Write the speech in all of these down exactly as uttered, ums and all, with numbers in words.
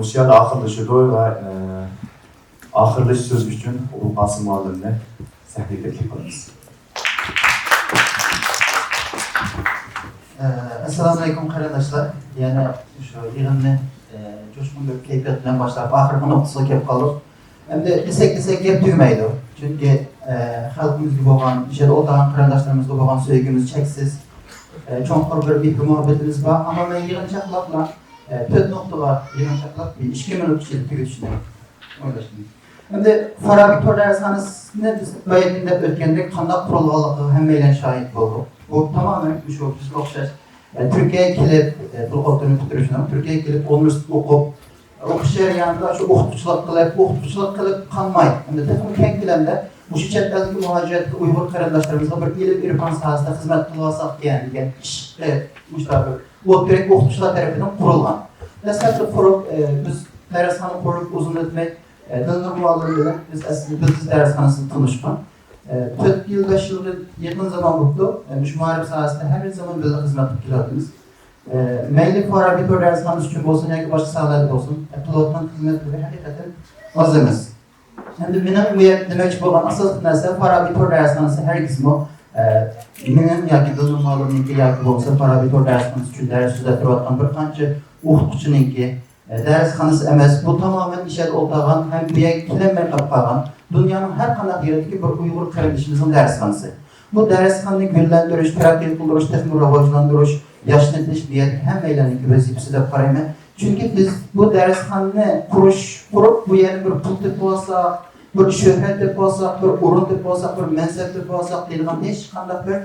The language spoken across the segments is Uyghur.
مۇشۇ يەردە ئاخىرلىشىدۇ ۋە، ئە، ئاخىرلىشىش سۆزى ئۈچۈن ئوبۇلقاسىم مۇئەللىمنى سەھنىگە تەكلىپ قىلىمىز. ئەسسالامۇئەلەيكۇم قېرىنداشلار. يەنە شۇ يىغىننى، ئە، جۇشقۇن بىر كەيپىيات بىلەن باشلاپ، ئاخىرقى نۇقتىسىغا كېلىپ قالدۇق. ئەمدى دېسەك، دېسەك گەپ تۈگىمەيدۇ. چۈنكى، ئە، خەلقىمىزگە بولغان، مۇشۇ يەردە ئولتۇرغان قېرىنداشلىرىمىزغا بولغان سۆيگۈمىز چەكسىز. ئە، چوڭقۇر بىر مېھىر-مۇھەببىتىمىز بار. ئەمما مەن يىغىنچاقلاپلا، ئە، تۆت نۇقتىغا يىغىنچاقلاپ، بىر ئىككى مىنۇت ئىچىدە تۈگىتىشنى ئويلاشتىم. ئەمدى فارابى تور دەرسخانىسىنى بىز بايىقىدىن دەپ ئۆتكەندەك، قانداق قۇرۇلغانلىقىغا ھەممەيلەن شاھىت بولدۇق. بۇ تامامەن مۇشۇ بىزگە ئوخشاش، ئە، تۈركىيەگە كېلىپ، ئە، بۇ ئوتتۇرىنى پۈتتۈرۈشنىڭ تۈركىيەگە كېلىپ ئۇنىۋېرسىتېتتا ئوقۇپ، ئوقۇش جەريانىدا شۇ ئوقۇتقۇچىلىق قىلىپ، ئوقۇتقۇچىلىق قىلىپ قالماي، ئەمدى تېخىمۇ كەڭ كۆلەمدە مۇشۇ چەت ئەلدىكى مۇھاجىرەتتىكى ئۇيغۇر قېرىنداشلىرىمىزغا بىر ئىلىم-ئىرفان ساھەسىدە خىزمەت قىلىۋالساق دېگەن، دېگەن ئىشقا مۇشۇنداق بىر ئوت تېرەك ئوقۇتقۇچىلار تەرىپىدىن قۇرۇلغان. دەسلەپتە قۇرۇپ، ئە، بىز دەرسخانا قۇرۇپ ئۇزۇن ئۆتمەي، ئە، دىلنۇر مۇئەللىم بىلەن بىز ئەسلىدە بىلدىز دەرسخانىسىدا تونۇشقان. ئە، تۆت يىل، بەش يىلدىن يېقىن زامان بوپتۇ. ئە، مۇشۇ مائارىپ ساھەسىدە ھەر زامان بىللە خىزمەت قىلىپ كېلىۋاتىمىز. ئە، مەيلى فارابى تور دەرسخانىسى ئۈچۈن بولسۇن ياكى باشقا ساھەلەردە بولسۇن، ئە، قىلىۋاتقان خىزمەتلىرى ھەقىقەتەن ئاز ئەمەس. ئەمدى مېنىڭ بۇ يەردە دېمەكچى بولغان ئاساسلىق نەرسە، فارابى تور دەرسخانىسى ھەرگىزمۇ، ئە، مېنىڭ ياكى دىلنۇر مۇئەللىمنىڭكى ياكى بولمىسا فارابى تور دەرسخانىسى ئۈچۈن دەرس سۆزلەپ تۇرۇۋاتقان بىر قانچە ئوقۇتقۇچىنىڭكى، ئە، دەرسخانىسى ئەمەس. بۇ تامامەن ئىچەردە ئولتۇرغان ھەم بۇ يەرگە كېلەلمەي قېلىپ قالغان دۇنيانىڭ ھەر قانداق يېرىدىكى بىر ئۇيغۇر قېرىندىشىمىزنىڭ دەرسخانىسى. بۇ دەرسخانىنى گۈللەندۈرۈش، تەرەققىي قىلدۇرۇش، تېخىمۇ راۋاجلاندۇرۇش، ياشنىتىش بۇ يەردىكى ھەممەيلەننىڭكى ۋەزىپىسى دەپ قارايمەن. چۈنكى بىز بۇ دەرسخانىنى قۇرۇش، قۇرۇپ، بۇ يەردىن بىر پۇل تېپىۋالساق، بىر شۆھرەت تېپىۋالساق، بىر ئورۇن تېپىۋالساق، بىر مەنسەپ تېپىۋالساق دەيدىغان ھېچقانداق بىر،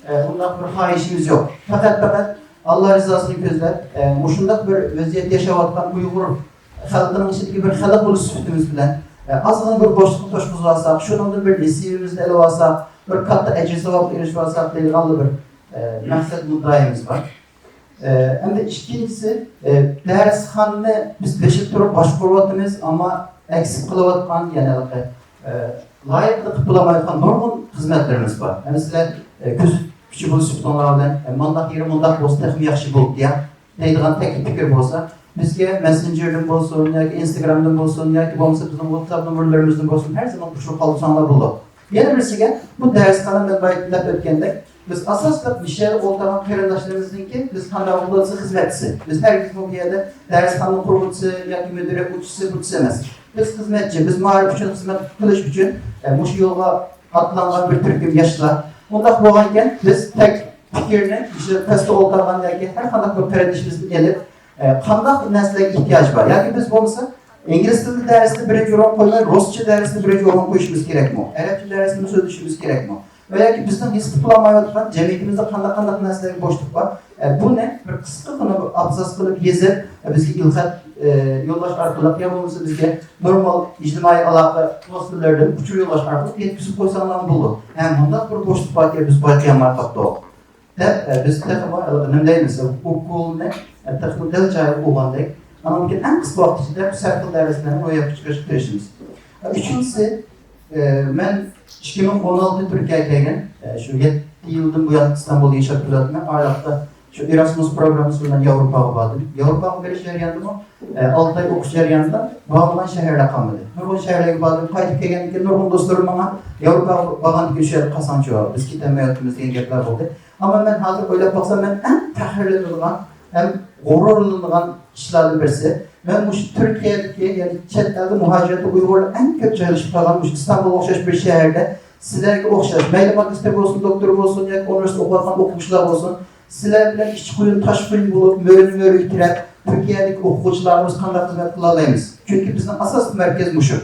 ئە، ئۇنداق بىر خاھىشىمىز يوق. پەقەت، پەقەت ئاللا رىزاسىنى كۆزلەپ، ئە، مۇشۇنداق بىر ۋەزىيەتتە ياشاۋاتقان ئۇيغۇر خەلقىنىڭ ئىچىدىكى بىر خەلق بولۇش سۈپىتىمىز بىلەن، ئە، ئازغىنە بىر بوشلۇقنى توشقۇزۇۋالساق، شۇنىڭدىن بىر نېسىۋىمىزنى ئېلىۋالساق، بىر كاتتا ئەجىر-ساۋابقا ئېرىشىۋالساق دەيدىغانلا بىر، ئە، مەقسەت مۇددىئايىمىز بار. ئە، ئەمدى ئىككىنچىسى، ئە، دەرسخانىنى بىز بېشىدا تۇرۇپ باشقۇرۇۋاتىمىز، ئەمما ئەكسىپ قىلىۋاتقان، يەنى ھېلىقى، ئە، لايىقىدا قىلىپ بولالمايۋاتقان نۇرغۇن خىزمەتلىرىمىز بار. ئەمدى سىلەر، ئە، كۆزىتىشچى بولۇش سۈپىتىڭلار بىلەن، ئە، مانداق يېرى مۇنداق بولسا تېخىمۇ ياخشى بولىدۇ، دەيدىغان تەكلىپ پىكىر بولسا، بىزگە مەسسېنجېردىن بولسۇن ياكى ئىنستاگرامدىن بولسۇن ياكى بولمىسا بىزنىڭ ۋاتساپ نومۇرلىرىمىزدىن بولسۇن، ھەر زامان ئۇچۇر قالدۇرساڭلار بولىدۇ. يەنە بىرسىگە، بۇ دەرسخانا مەن بايىقى دەپ ئۆتكەندەك، بىز ئاساسلىق مۇشۇ يەردە ئولتۇرغان قېرىنداشلىرىمىزنىڭكى، بىز قانداق بولسا خىزمەتچىسى. بىز ھەرگىزمۇ بۇ يەردە دەرسخانىنىڭ قۇرغۇچىسى ياكى مۇدىرى، ئۇچىسى، بۇچىسى ئەمەس. بىز خىزمەتچى، بىز مائارىپ ئۈچۈن خىزمەت قىلىش ئۈچۈن، ئە، مۇشۇ يولغا ئاتلانغان بىر تۈركۈم ياشلار. ئۇنداق بولغانىكەن، بىز تەك پىكىرنى مۇشۇ پەستە ئولتۇرغان ياكى ھەر قانداق بىر قېرىندىشىمىزدىن ئېلىپ، ئە، قانداق نەرسىلەرگە ئېھتىياج بار؟ ياكى بىز بولمىسا ئىنگلىز تىلى دەرسىدە بىرىنچى ئورۇن قويماي، رۇسچە دەرسىدە بىرىنچى ئورۇن قويۇشىمىز كېرەكمۇ؟ ئەرەبچە دەرسنىمۇ سۆزلىشىمىز كېرەكمۇ؟ ۋە ياكى بىزنىڭ ھېس قىلالمايۋاتقان جەمئىيىتىمىزدە قانداق، قانداق نەرسىلەرگە بوشلۇق بار؟ ئە، بۇنى بىر قىسقىغىنا بىر ئابزاس قىلىپ يېزىپ، ئە، بىزگە ئېلخەت، ئە، يوللاش ئارقىلىق يا بولمىسا بىزگە نورمال ئىجتىمائىي ئالاقە ۋاسىتىلىرىدىن ئۇچۇر يوللاش ئارقىلىق يەتكۈزۈپ قويساڭلارمۇ بولىدۇ. ھە، مۇنداق بىر بوشلۇق باركەن، بىز بايقىيالماي قاپتۇق. دەپ، ئە، بىز تېخىمۇ، ئە، نېمە دەيمىز، ئۇكولنى، ئە، تېخىمۇ دەل جايىغا ئۇرغاندەك. ئانىڭدىن كېيىن ئەڭ قىسقا ۋاقىت ئىچىدە بۇ سەرخىل دەرسلەرنى روياپقا چىقىرىشقا تىرىشىمىز. ئە، ئۈچىنچىسى، ئە، مەن ئىككى مىڭ ئون ئالتىدە تۈركىيەگە كەلگەن. ئە، شۇ يەتتە يىلدىن بۇيان ئىستانبۇلدا ياشاپ كېلىۋاتىمەن. ئارىلىقتا شۇ ئېراسمۇس پروگراممىسى بىلەن ياۋروپاغا باردىم. ياۋروپاغا بېرىش جەريانىدىمۇ، ئە، ئالتە ئاي ئوقۇش جەريانىدا بارمىغان شەھەرلەر قالمىدى. نۇرغۇن شەھەرلەرگە باردىم. قايتىپ كەلگەندىن كېيىن نۇرغۇن دوستلىرىم ماڭا ياۋروپاغا بارغاندىن كېيىن شۇ يەردە قالساڭچۇ، بىز كېتەلمەيۋاتىمىز دېگەن گەپلەر بولدى. ئەمما مەن ھازىر ئويلاپ باقسام، مەن ئەڭ پەخىرلىنىدىغان ھەم غۇرۇرلىنىدىغان ئىشلاردىن بىرسى، مەن مۇشۇ تۈركىيەدىكى، يەنى چەت ئەلدە مۇھاجىرەتتە ئۇيغۇرلار ئەڭ كۆپ جايلىشىپ قالغان مۇشۇ ئىستانبۇلغا ئوخشاش بىر شەھەردە سىلەرگە ئوخشاش، مەيلى ماگىستىر بولسۇن، دوكتور بولسۇن ياكى ئۇنىۋېرسىتېتتا ئوقۇۋاتقان ئوقۇغۇچىلار بولسۇن، سىلەر بىلەن ئىچ قۇيۇن، تاش قۇيۇن بولۇپ، مۈرىنى مۈرىگە تىرەپ، تۈركىيەدىكى ئوقۇغۇچىلارغا بىز قانداق خىزمەت قىلالايمىز؟ چۈنكى بىزنىڭ ئاساسلىق مەركەز مۇشۇ.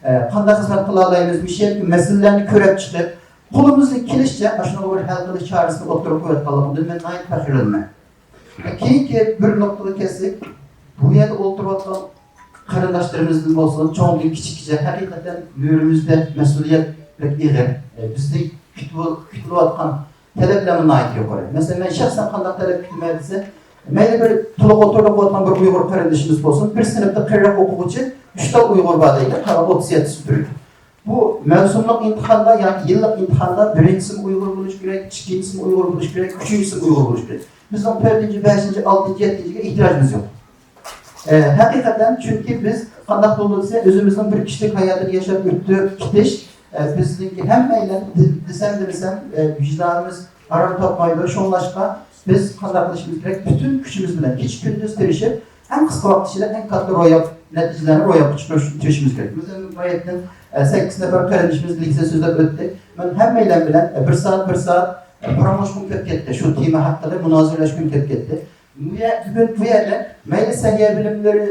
ئە، قانداق خىزمەت قىلالايمىز؟ مۇشۇ يەردىكى مەسىلىلەرنى كۆرۈپ چىقىپ، قولىمىزدىن كېلىشىچە ئاشۇنىڭغا بىر ھەل قىلىش چارىسىنى ئوتتۇرىغا قويۇۋاتقانلىقىمدىن مەن ناھايىتى پەخىرلىنىمەن. كېيىنكى بىر نۇقتىغا كەلسەك، بۇ يەردە ئولتۇرۇۋاتقان قېرىنداشلىرىمىزدىن بولسۇن، چوڭدىن كىچىككىچە ھەقىقەتەن مۈرىمىزدە مەسئۇلىيەت بەك ئېغىر. ئە، بىزدىن كۈتۈۋ-، كۈتۈلۈۋاتقان تەلەپلەرمۇ ناھايىتى يۇقىرى. مەسىلەن، مەن شەخسەن قانداق تەلەپ كۈتىمەن دېسە، مەيلى بىر تولۇق ئوتتۇرىدا ئوقۇۋاتقان بىر ئۇيغۇر قېرىندىشىمىز بولسۇن، بىر سىنىپتا قىرىق ئوقۇغۇچى، ئۈچ تال ئۇيغۇر بار دەيلى، قالغان ئوتتۇز يەتتىسى تۈرك. بۇ مەۋسۇملۇق ئىمتىھاندا ياكى يىللىق ئىمتىھاندا بىرىنچىسىمۇ ئۇيغۇر بولۇشى كېرەك، ئىككىنچىسىمۇ ئۇيغۇر بولۇشى كېرەك، ئۈچىنچىسىمۇ ئۇيغۇر بولۇشى كېرەك. بىزنىڭ تۆتىنچى، بەشىنچى، ئالتىنچى، يەتتىنچىگە ئېھتىياجىمىز يوق. ئە، ھەقىقەتەن، چۈنكى بىز قانداق بولدى دېسە، ئۆزىمىزنىڭ بىر كىشىلىك ھاياتىنى ياشاپ ئۆتۈپ كېتىش، ئە، بىزنىڭكى ھەممەيلەن دې-، دېسەم دېمىسەم، ئە، ۋىجدانىمىز ئارام تاپمايدۇ. شۇڭلاشقا بىز قانداق قىلىشىمىز كېرەك؟ پۈتۈن كۈچىمىز بىلەن كېچە-كۈندۈز تىرىشىپ، ئەڭ قىسقا ۋاقىت ئىچىدە ئەڭ كاتتا روياپ، نەتىجىلەرنى روياپقا چىقىرىشقا تىرىشىمىز كېرەك. مەسىلەن، باياتتىن، ئە، سەككىز نەپەر قېرىندىشىمىز لېكسىيە سۆزلەپ ئۆتتى. مەن ھەممەيلەن بىلەن، ئە، بىر سائەت، بىر سائەت، ئە، پاراڭلاشقۇم كېلىپ كەتتى. شۇ تېما ھەققىدە مۇنازىرىلەشكۈم كېلىپ كەتتى. بۇ يە-، بۈگۈن بۇ يەردە مەيلى سەھىيە بىلىملىرى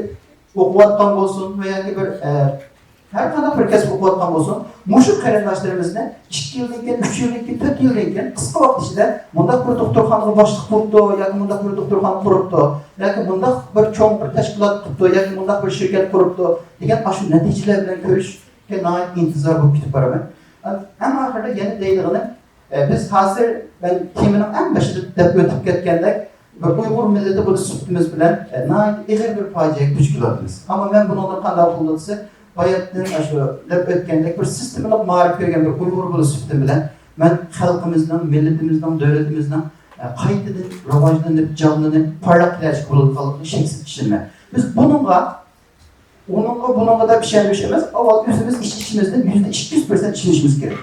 ئوقۇۋاتقان بولسۇن ۋە ياكى بىر، ئە، ھەر قانداق بىر كەسىپ ئوقۇۋاتقان بولسۇن، مۇشۇ قېرىنداشلىرىمىزنى ئىككى يىلدىن كېيىن، ئۈچ يىلدىن كېيىن، تۆت يىلدىن كېيىن قىسقا ۋاقىت ئىچىدە مۇنداق بىر دوختۇرخانىغا باشلىق بولۇپتۇ ياكى مۇنداق بىر دوختۇرخانا قۇرۇپتۇ ياكى مۇنداق بىر چوڭ بىر تەشكىلات قۇرۇپتۇ ياكى مۇنداق بىر شىركەت قۇرۇپتۇ دېگەن ئاشۇ نەتىجىلەر بىلەن كۆرۈشكە ناھايىتى ئىنتىزار بولۇپ كېتىپ بارىمەن. ئەڭ ئاخىرىدا يەنە دەيدىغىنىم، ئە، بىز ھازىر، مەن تېمىنىڭ ئەڭ بېشىدا دەپ ئۆتۈپ كەتكەندەك، بىر ئۇيغۇر مىللىتى بولۇش سۈپىتىمىز بىلەن، ئە، ناھايىتى ئېغىر بىر پاجىئەگە دۇچ كېلىۋاتىمىز. ئەمما مەن بۇنىڭدىن قانداق قۇتۇلدۇم دېسە، باياتتىن ئاشۇ دەپ ئۆتكەندەك بىر سىستېمىلىق مائارىپ كۆرگەن بىر ئۇيغۇر بولۇش سۈپىتىم بىلەن، مەن خەلقىمىزنىڭ، مىللىتىمىزنىڭ، دۆلىتىمىزنىڭ، ئە، قايتىدىن راۋاجلىنىپ، جانلىنىپ، پارلاق كېلەچەك بولىدىغانلىقىغا شەكسىز ئىشىنىمەن. بىز بۇنىڭغا ئۇنىڭغا، بۇنىڭغا دەپ ئىشەنمىش ئەمەس، ئاۋۋال ئۆزىمىز ئىچ-ئىچىمىزدىن يۈزدە ئىككى يۈز پىرسەنت ئىشىنىشىمىز كېرەك.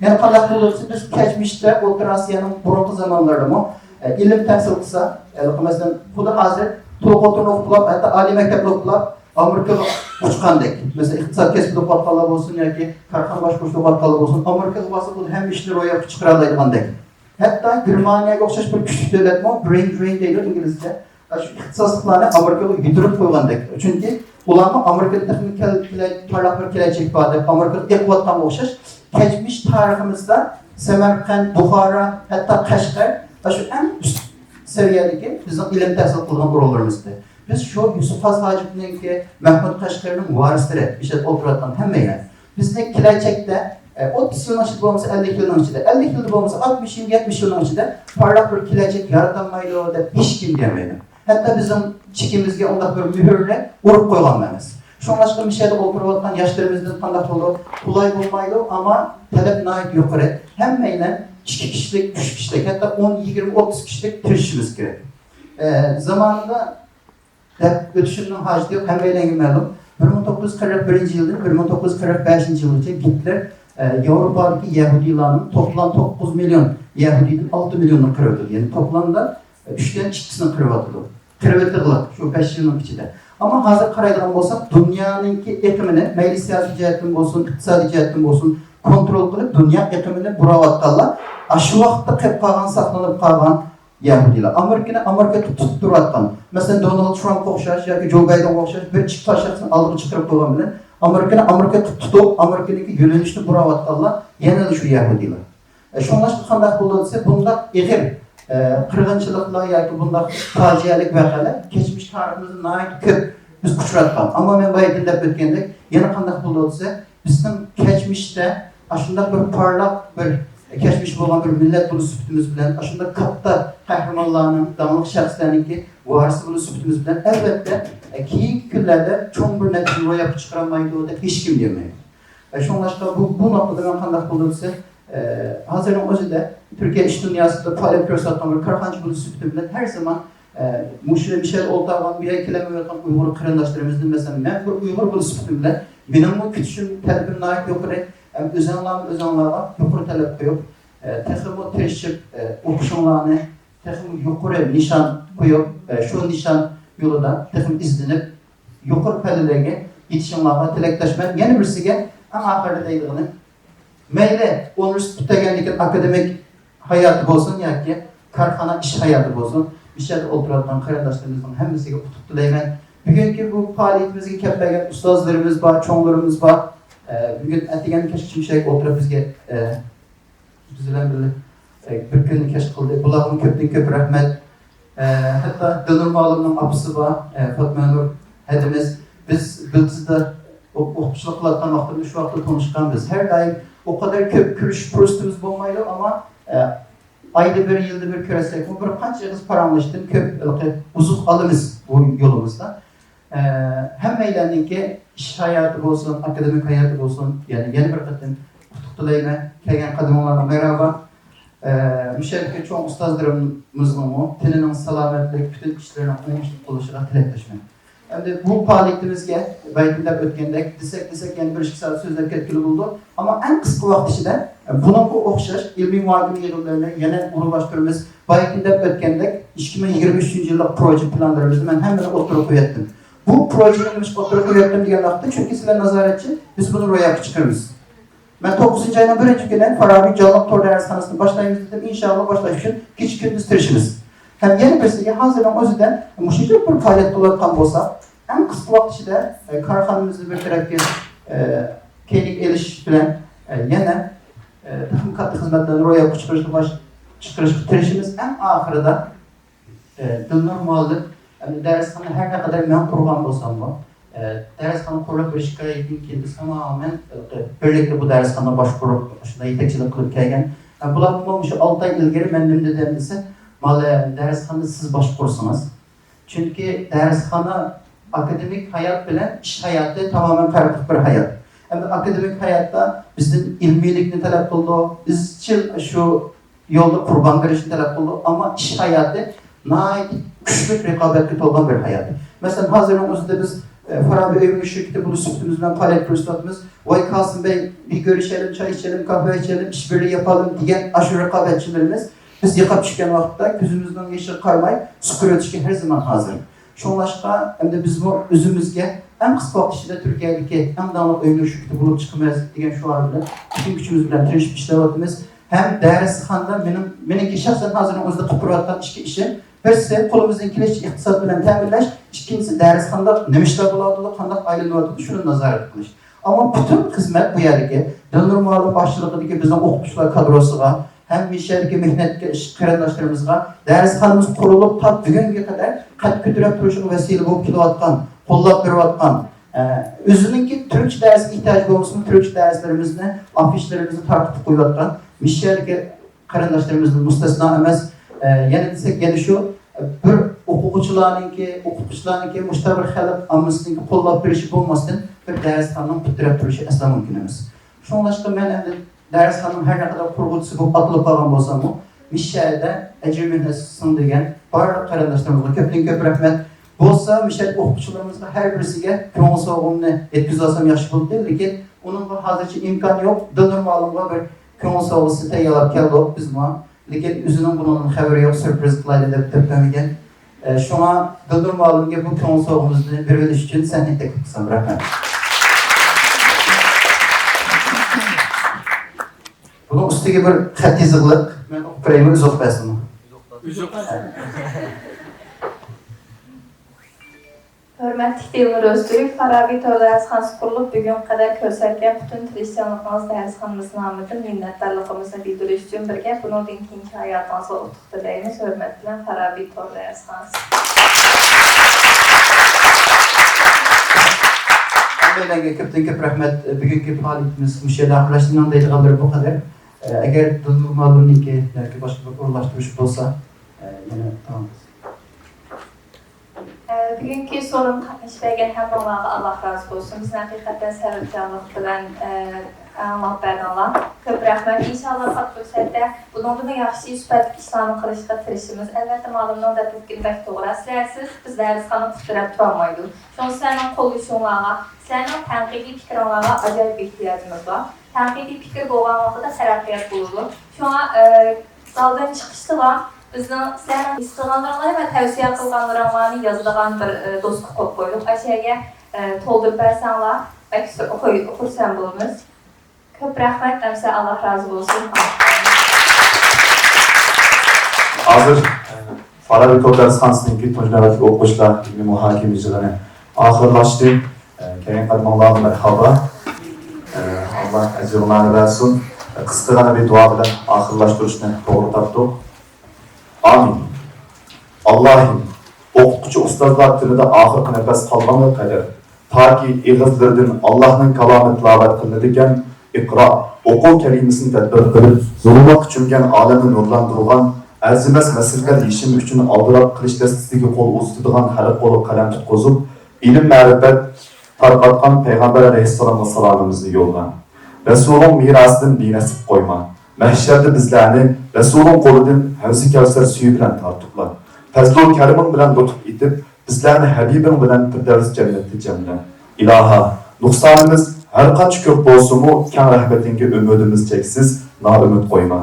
يەنى قانداق بولۇپ دېسە، بىز كەچمىشتە ئوتتۇرا ئاسىيانىڭ بۇرۇنقى زامانلىرىدىمۇ، ئە، ئىلىم تەھسىل قىلسا، ھېلىقى مەسىلەن، خۇددى ھازىر تولۇق ئوتتۇرىنى ئوقۇپلاپ، ھەتتا ئالىي مەكتەپنى ئوقۇپلاپ، ئامېرىكىغا ئۇچقاندەك. مەسىلەن، ئىقتىساد كەسپىدە ئوقۇۋاتقانلار بولسۇن ياكى كارخانا باشقۇرۇشتا ئوقۇۋاتقانلار بولسۇن، ئامېرىكىغا بارسا خۇددى ھەممە ئىشنى روياپقا چىقىرالايدىغاندەك. ھەتتا گېرمانىيەگە ئوخشاش بىر كۈچلۈك دۆلەتمۇ، برېين درېين دەيدۇ ئىنگلىزچە، شۇ ئىقتىسادلىقلارنى ئامېرىكىغا يۈدۈرۈپ قويغاندەك. چۈنكى ئۇلارمۇ ئامېرىكىدا تېخىمۇ كەل-، كېلە-، پارلاق بىر كېلەچەك بار دەپ، ئامېرىكىغا ئېقىۋاتقانغا ئوخشاش، كەچمىش تارىخىمىزدا سەمەرقەنت، بۇخارا، ھەتتا قەشقەر، شۇ ئەڭ ئۈست سەۋىيەدىكى بىزنىڭ ئىلىم تەھسىل قىلغان ئورۇنلىرىمىزدى. بىز شۇ يۈسۈپ خاس ھاجىپنىڭكى، مەھمۇد قەشقەرىنىڭ ۋارىسلىرى، مۇشۇ يەردە ئولتۇرۇۋاتقان ھەممەيلەن. بىزنى كېلەچەكتە، ئە، ئوتتۇز يىلنىڭ ئىچىدە بولمىسا، ئەللىك يىلنىڭ ئىچىدە، ئەللىك يىلدا بولمىسا، ئاتمىش يىل، يەتمىش يىلنىڭ ئىچىدە پارلاق بىر كېلەچەك يارىتالمايدۇ دەپ ھېچكىم دېيەلمەيدۇ. ھەتتا بىزنىڭ چېكىمىزگە ئۇنداق بىر مۆھۈرنى ئۇرۇپ قويغانمۇ ئەمەس. شۇڭلاشقا مۇشۇ يەردە ئولتۇرۇۋاتقان ياشلىرىمىزدىن قانداق بولىدۇ؟ قولاي بولمايدۇ، ئەمما تەلەپ ناھايىتى يۇقىرى. ھەممەيلەن ئىككى كىشىلىك، ئۈچ كىشىلىك، ھەتتا ئون، يىگىرمە، ئوتتۇز كىشىلىك تىرىشىشىمىز كېرەك. ئە، زامانىدا دەپ ئۆتۈشۈمنىڭ ھاجىتى يوق، ھەممەيلەنگە مەلۇم. بىر مىڭ توققۇز يۈز قىرىق بىرىنچى يىلدىن بىر مىڭ توققۇز يۈز قىرىق بەشىنچى يىلغىچە گىتلېر، ئە، ياۋروپادىكى يەھۇدىيلارنىڭ توپلام توققۇز مىليون يەھۇدىيدىن ئالتە مىليوننى قىرىۋېتىدۇ. يەنى توپلامدا، ئە، ئۈچتىن ئىككىسىنى قىرىۋاتىدۇ. قىرىۋېتىدىغان شۇ بەش يىلنىڭ ئىچىدە. ئەمما ھازىر قارايدىغان بولساق، دۇنيانىڭكى ئېقىمىنى، مەيلى سىياسىي جەھەتتىن بولسۇن، ئىقتىسادىي جەھەتتىن بولسۇن، كونترول قىلىپ، دۇنيا ئېقىمىنى بۇراۋاتقانلار، ئاشۇ ۋاقىتتا قېلىپ قالغان، ساقلىنىپ قالغان يەھۇدىيلار. ئامېرىكىنى ئامېرىكا تۇتۇپ تۇرۇۋاتقان، مەسىلەن، دونالد ترامپقا ئوخشاش ياكى جو بايدېنغا ئوخشاش بىر ئىككى شەخسنى ئالدىغا چىقىرىپ قويغان بىلەن، ئامېرىكىنى ئامېرىكا تۇتۇپ، ئامېرىكىنىڭكى يۆنىلىشىنى بۇراۋاتقانلار يەنىلا شۇ يەھۇدىيلار. ئە، شۇڭلاشقا قانداق بولىدۇ دېسە، بۇنداق ئېغىر، ئە، قىرغىنچىلىقلار ياكى بۇنداق پاجىئەلىك ۋەقەلەر كەچمىش تارىخىمىزدا ناھايىتى كۆپ بىز ئۇچراتقان. ئەمما مەن بايىتىن دەپ ئۆتكەندەك، يەنە قانداق بولىدۇ دېسە، بىزنىڭ كەچمىشتە ئاشۇنداق بىر پارلاق بىر كەچمىشى بولغان بىر مىللەت بولۇش سۈپىتىمىز بىلەن، ئاشۇنداق كاتتا قەھرىمانلارنىڭ، داڭلىق شەخسلەرنىڭكى ۋارىسى بولۇش سۈپىتىمىز بىلەن، ئەلۋەتتە، ئە، كېيىنكى كۈنلەردە چوڭ بىر نەتىجىنى روياپقا چىقىرالمايدۇ دەپ ھېچكىم دېمەيدۇ. ئە، شۇڭلاشقا بۇ، بۇ نۇقتىدا مەن قانداق بولدۇم دېسە، ئە، ھازىرنىڭ ئۆزىدە تۈركىيە ئىش دۇنياسىدا پائالىيەت كۆرسىتىۋاتقان بىر كارخانىچى بولۇش سۈپىتىم بىلەن ھەر زامان، ئە، مۇشۇ مىشەل ئولتۇرغان، بۇ يەرگە كېلەلمەيۋاتقان ئۇيغۇر قېرىنداشلىرىمىزدىن، مەسىلەن، مەن بىر ئۇيغۇر بولۇش سۈپىتىم بىلەن مېنىڭمۇ كۈتۈشۈم، تەلىپىم ناھايىتى يۇقىرى. ھەم ئۆزۈڭلارمۇ ئۆزۈڭلارغا يۇقىرى تەلەپ قويۇپ، ئە، تېخىمۇ تىرىشىپ، ئە، ئوقۇشۇڭلارنى تېخىمۇ يۇقىرى نىشان قويۇپ، ئە، شۇ نىشان يولىدا تېخىمۇ ئىزدىنىپ، يۇقىرى پەللىلەرگە يېتىشىڭلارغا تىلەكداشمەن. يەنە بىرسىگە ئەڭ ئاخىرىدا دەيدىغىنىم، مەيلى ئۇنىۋېرسىتېت پۈتتۈرگەندىن كېيىن ئاكادېمىك ھاياتى بولسۇن ياكى كارخانا ئىش ھاياتى بولسۇن، مۇشۇ يەردە ئولتۇرۇۋاتقان قېرىنداشلىرىمىزنىڭ ھەممىسىگە ئۇتۇق تىلەيمەن. بۈگۈنكى بۇ پائالىيىتىمىزگە كەپ بەرگەن ئۇستازلىرىمىز بار، چوڭلىرىمىز بار. ئە، بۈگۈن ئەتىگەن كەچكىچە مۇشۇ يەرگە ئولتۇرۇپ بىزگە، ئە، بىز بىلەن بىللە، ئە، بىر كۈننى كەش قىلدى. بۇلارغىمۇ كۆپتىن كۆپ رەھمەت. ئە، ھەتتا دىلنۇر مۇئەللىمنىڭ ئاپىسى بار، ئە، فاتمانۇر ھەدىمىز. بىز بىلدىزدا ئوق-، ئوقۇتقۇچىلىق قىلىۋاتقان ۋاقتىمىزدا شۇ ۋاقىتتا تونۇشقان بىز. ھەر دائىم ئۇ قەدەر كۆپ كۆرۈشۈش پۇرسىتىمىز بولمايدۇ، ئەمما، ئە، ئايدا بىر، يىلدا بىر كۆرۈشسەكمۇ، بىر قانچە ئېغىز پاراڭلىشىشتىن كۆپ ھېلىقى ئوزۇق ئالىمىز بۇ يولىمىزدا. ئە، ھەممەيلەننىڭكى ئىش ھاياتى بولسۇن، ئاكادېمىك ھاياتى بولسۇن، يەنە، يەنە بىر قېتىم ئۇتۇق تىلەيمەن. كەلگەن قەدىمىڭلارغا مەرھابا. ئە، مۇشۇ يەردىكى چوڭ ئۇستازلىرىمىزنىڭمۇ تېنىنىڭ سالامەتلىك، پۈتۈن ئىشلىرىنىڭ ئوڭۇشلۇق بولۇشىغا تىلەكداشمەن. ئەمدى بۇ پائالىيىتىمىزگە بايىتىن دەپ ئۆتكەندەك، دېسەك، دېسەك، يەنە بىر ئىككى سائەت سۆزلەپ كەتكىلى بولىدۇ. ئەمما ئەڭ قىسقا ۋاقىت ئىچىدە، ئە، بۇنىڭغا ئوخشاش ئىلمىي مۇھاكىمە يىغىنلىرىنى يەنە ئورۇنلاشتۇرىمىز. بايىتىن دەپ ئۆتكەندەك، ئىككى مىڭ يىگىرمە ئۈچىنچى يىللىق پروژېكت پىلانلىرىمىزنى مەن ھەممىنى ئوتتۇرىغا قويۇۋەتتىم. بۇ پروژېنى نېمىشقا ئوتتۇرىغا قويۇۋەتتىم دېگەن ۋاقىتتا، چۈنكى سىلەر نازارەتچى، بىز بۇنى روياپقا چىقىرىمىز. مەن توققۇزىنچى ئاينىڭ بىرىنچى كۈنى فارابى جانلىق تور دەرسخانىسىنى باشلايمىز دېدىم. ئىنشاللا باشلاش ئۈچۈن كېچە-كۈندۈز تىرىشىمىز. ھەم يەنە بىرسىگە، ھازىرنىڭ ئۆزىدە مۇشۇنچە بىر پائالىيەت قىلىۋاتقان بولسا، ئەڭ قىسقا ۋاقىت ئىچىدە، ئە، كارخانىمىزنى بىر تەرەپكە، ئە، كەينىگە ئېلىش بىلەن، ئە، يەنە، ئە، تېخىمۇ كاتتا خىزمەتلەرنى روياپقا چىقىرىشقا باش-، چىقىرىشقا تىرىشىمىز. ئەڭ ئاخىرىدا، ئە، دىلنۇر مۇئەللىم، ئە، دەرسخانا ھەر نەقەدەر مەن قۇرغان بولساممۇ، ئە، دەرسخانا قۇرۇلۇپ بىر ئىككى ئايدىن كېيىن بىز تامامەن، ئە، بىرلىكتە بۇ دەرسخانىنى باشقۇرۇپ، شۇنداق يېتەكچىلىك قىلىپ كەلگەن. ئە، بۇلارمۇ مۇشۇ ئالتە ئاي ئىلگىرى مەن نېمە دېدىم دېسە، مانا دەرسخانىنى سىز باشقۇرسىڭىز. چۈنكى دەرسخانا ئاكادېمىك ھايات بىلەن ئىش ھاياتى تامامەن پەرقلىق بىر ھايات. ئەمدى ئاكادېمىك ھاياتتا بىزدىن ئىلمىيلىكنى تەلەپ قىلىدۇ، ئىزچىل شۇ يولدا قۇربان بېرىشنى تەلەپ قىلىدۇ، ئەمما ئىش ھاياتى ناھايىتى كۈچلۈك رىقابەتكە تولغان بىر ھايات. مەسىلەن، ھازىرنىڭ ئۆزىدە بىز، ئە، فارابى ئۆيۈملۈك شىركىتى بولۇش سۈپىتىمىز بىلەن پائالىيەت كۆرسىتىۋاتىمىز. ۋاي كاسىم بەي، بىر كۆرۈشەيلى، چاي ئىچەيلى، كافې ئىچەيلى، ئىش بىرلىكى ياپايلى دېگەن ئاشۇ رىقابەتچىلىرىمىز بىز يىقاپ چۈشكەن ۋاقىتتا كۆزىمىزنىڭ يېشىغا قارىماي سۈپۈرۈۋېتىشكە ھەر زامان ھازىر. شۇڭلاشقا، ئەمدى بىزمۇ ئۆزىمىزگە ئەڭ قىسقا ۋاقىت ئىچىدە تۈركىيەدىكى ئەڭ داڭلىق ئۆينىڭ شىركىتى بولۇپ چىقىمىز دېگەن شوئار بىلەن پۈتۈن كۈچىمىز بىلەن تىرىشىپ ئىشلەۋاتىمىز. ھەم دەرسخانىدا مېنىڭ، مېنىڭكى شەخسەن ھازىرنىڭ ئۆزىدە قىلىپ تۇرۇۋاتقان ئىككى ئىشىم، بىرسى قولىمىزدىن كېلىشىچە ئىقتىساد بىلەن تەمىنلەش، ئىككىنچىسى دەرسخانىدا نېمە ئىشلار بولۇۋاتىدۇ، قانداق ئايلىنىۋاتىدۇ، شۇنى نازارەت قىلىش. ئەمما پۈتۈن خىزمەت بۇ يەردىكى دىلنۇر مۇئەللىم باشچىلىقىدىكى بىزنىڭ ئوقۇتقۇچىلار كادروسىغا ھەم مىشەدىكى مېھنەتكەش قېرىنداشلىرىمىزغا، دەرسخانىمىز قۇرۇلۇپ تا بۈگۈنگە قەدەر قەد كۆتۈرۈپ تۇرۇشىغا ۋەسىلە بولۇپ كېلىۋاتقان، قوللاپ بېرىۋاتقان، ئە، ئۆزىنىڭكى تۈركچە دەرسكە ئېھتىياجى بولمىسىمۇ، تۈركچە دەرسلىرىمىزنى، ئافىشىلىرىمىزنى تارقىتىپ قويۇۋاتقان مىشەدىكى قېرىنداشلىرىمىزدىن مۇستەسنا ئەمەس. ئە، يەنە دېسەك، يەنە شۇ، بىر ئوقۇغۇچىلارنىڭكى، ئوقۇتقۇچىلارنىڭكى، مۇشۇنداق بىر خەلق ئاممىسىنىڭكى قوللاپ بېرىشى بولماستىن، بىر دەرسخانىنىڭ پۇت تىرەپ تۇرۇشى ئەسلا مۇمكىن ئەمەس. شۇڭلاشقا مەن ئەمدى دەرسخانىنىڭ ھەر نەقەدەر قۇرغۇچىسى بولۇپ ئاتىلىپ قالغان بولساممۇ، مىشەدە ئەجرى مېھنەت سىڭدۈرگەن بارلىق قېرىنداشلىرىمىزغا كۆپتىن كۆپ رەھمەت. بولسا مىشەدە ئوقۇغۇچىلىرىمىزغا ھەر بىرسىگە كۆڭۈل سوۋغامنى يەتكۈزۈۋالسام ياخشى بولدى، لېكىن ئۇنىڭغا ھازىرچە ئىمكان يوق. دىلنۇر مۇئەللىمغا بىر كۆڭۈل سوۋغىسى تەييارلاپ كەلدۇق بىزمۇ. لېكىن ئۆزىنىڭ بۇنىڭدىن خەۋىرى يوق، سۈرپرىز قىلايلى دەپ دەپ بەرمىگەن. ئە، شۇڭا دىلنۇر مۇئەللىمگە بۇ كۆڭۈل سوۋغىمىزنى بېرىۋېلىش ئۈچۈن سەھنىگە تەكلىپ قىلسام. رەھمەت. بۇنىڭ ئۈستىگە بىر خەت يېزىقلىق. مەن ئوقۇپ بېرەيمۇ، ئۆزى ئوقۇپ بەرسىنمۇ؟ ئۆزى ئوقۇپ بەرسۇن. ھۆرمەتلىك دىلنۇر ئۆزتۈرك، فارابى تور دەرسخانىسى قۇرۇلۇپ بۈگۈنگە قەدەر كۆرسەتكەن پۈتۈن تىرىشچانلىقىڭىز دەرسخانىمىز نامىدىن مىننەتدارلىقىمىزنى بىلدۈرۈش ئۈچۈن بىر گەپ، بۇنىڭدىن كېيىنكى ھاياتىڭىزغا ئۇتۇق تىلەيمىز. ھۆرمەت بىلەن، فارابى تور دەرسخانىسى. ھەممەيلەنگە كۆپتىن كۆپ رەھمەت. بۈگۈنكى پائالىيىتىمىز مۇشۇ يەردە ئاخىرلاشتى. مېنىڭ دەيدىغانلىرىم بۇ قەدەر. ئەگەر دىلنۇر مۇئەللىمنىڭكى ياكى باشقا بىر ئورۇنلاشتۇرۇش بولسا، يەنە داۋام. بۈگۈنكى سورۇنغا قاتنىشىپ بەرگەن ھەممىڭلارغا ئاللا رازى بولسۇن. بىزنى ھەقىقەتەن سەۋرچانلىق بىلەن، ئە، ئاڭلاپ بەردىڭلار. كۆپ رەھمەت. ئىنشاللا پات پۇرسەتتە بۇنىڭدىنمۇ ياخشى سۈپەتلىك ئىشلارنى قىلىشقا تىرىشىمىز. ئەلۋەتتە، مۇئەللىمنىڭ دەپ ئۆتكىنى بەك توغرا. سىلەرسىز بىز دەرسخانا پۇت تىرەپ تۇرالمايدۇ. شۇڭا سىلەرنىڭ قوللىشىڭلارغا، سىلەرنىڭ تەنقىدىي پىكرىڭلارغا ئاجايىپ ئېھتىياجىمىز بار. تەنقىدىي پىكىر بولغان ۋاقىتتا تەرەققىيات بولىدۇ. شۇڭا، ئە، زالدىن چىقىشتىلا بىزنىڭ سىلەرنىڭ ھېس قىلغانلىرىڭلار ۋە تەۋسىيە قىلغانلىرىڭلارنى يازىدىغان بىر، ئە، دوسكا قويۇپ قويدۇق. ئاشۇ يەرگە، ئە، تولدۇرۇپ بەرسەڭلار، بەك خۇ-، خۇرسەن بولىمىز. كۆپ رەھمەت، ئەمسە ئاللا رازى بولسۇن. ھازىر، ئە، فارابى تور دەرسخانىسىنىڭكى تۇنجى نۆۋەتلىك ئوقۇغۇچىلار ئىلمىي مۇھاكىمە يىغىنى ئاخىرلاشتى. ئە، كەلگەن قېرىنداشلارغا مەرھابا. ئە، ئاللا ئەجرىڭلارنى بەرسۇن. ئە، قىسقىغىنە بىر دۇئا بىلەن ئاخىرلاشتۇرۇشنى توغرا تاپتۇق. ئامىن. ئاللاھىم، ئوقۇتقۇچى ئۇستازلار تېنىدا ئاخىرقى نەپەس قالغانغا قەدەر، تاكى ئېغىزلىرىدىن ئاللاھنىڭ كالامى تىلاۋەت قىلىنىدىكەن، ئىقرا، ئوقۇ كەلىمىسىنى تەدبىر قىلىپ، زۇلۇماتقا چۆمگەن ئالەمنى نۇرلاندۇرغان، ئەرزىمەس مەسىلىلەر يېشىمى ئۈچۈن ئالدىراپ قىلىچ دەستىسىگە قول ئۇزىتىدىغان خەلق بولۇپ قەلەم تۇتقۇزۇپ، ئىلىم-مەرىپەت تارقاتقان پەيغەمبەر ئەلەيھىسسالامغا سالامىمىزنى يوللاڭ. رەسۇلۇڭ مىراسىدىن بىنەسىپ قويما. مەھشەردە بىزلەرنى رەسۇلۇڭ قولىدىن ھەۋزى كەۋسەر سۈيى بىلەن تارتىپلا. پەزلۇ كەرىمىڭ بىلەن لۇتۇپ ئېتىپ، بىزلەرنى ھەبىبىڭ بىلەن پىردەۋس جەننەتتە جەملە. ئىلاھا، نۇقسانىمىز ھەرقانچە كۆپ بولسىمۇ، كەڭ رەھمىتىڭگە ئۈمىدىمىز چەكسىز، نائۈمىد قويما.